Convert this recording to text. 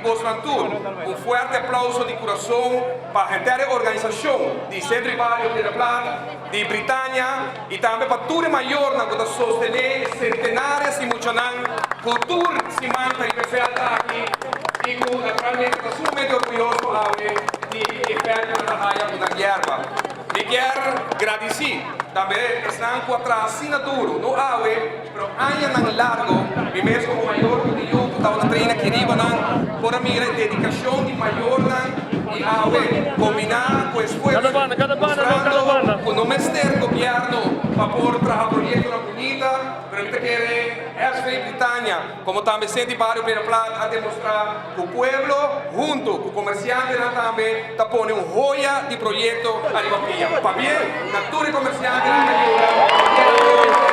bosonan tur. Un fuerte aplauso di kurason pa henter e organisashon di Sentro di Bario Piedra Plat, di Britania i tambe pa tur e mayornan ku ta sostené e sentenares di muchanan ku tur siman ta riba e vèlt aki i ku naturalmente ta sumamente orguyoso awe di e vèlt ku nan ta haya ku nan yerba. Mi kier gradisí tambe esnan ku a traha asina duru, no awe, pero añanan largo. Mi mes komo mayor ku mi yu ku tabata traina aki riba nan por a mira e dedikashon di mayornan i awe kombiná ku esfuerso, mustrando ku no mester gobièrnu pa por traha proyektonan bunita, pero mi ta kere SV Britania komo tambe Senti Bario Piedra Plat a demostrá ku pueblo huntu ku komersiantenan tambe ta pone un hoya di proyekto ariba pia. Pabien na tur e komersiantenan ku a yuda.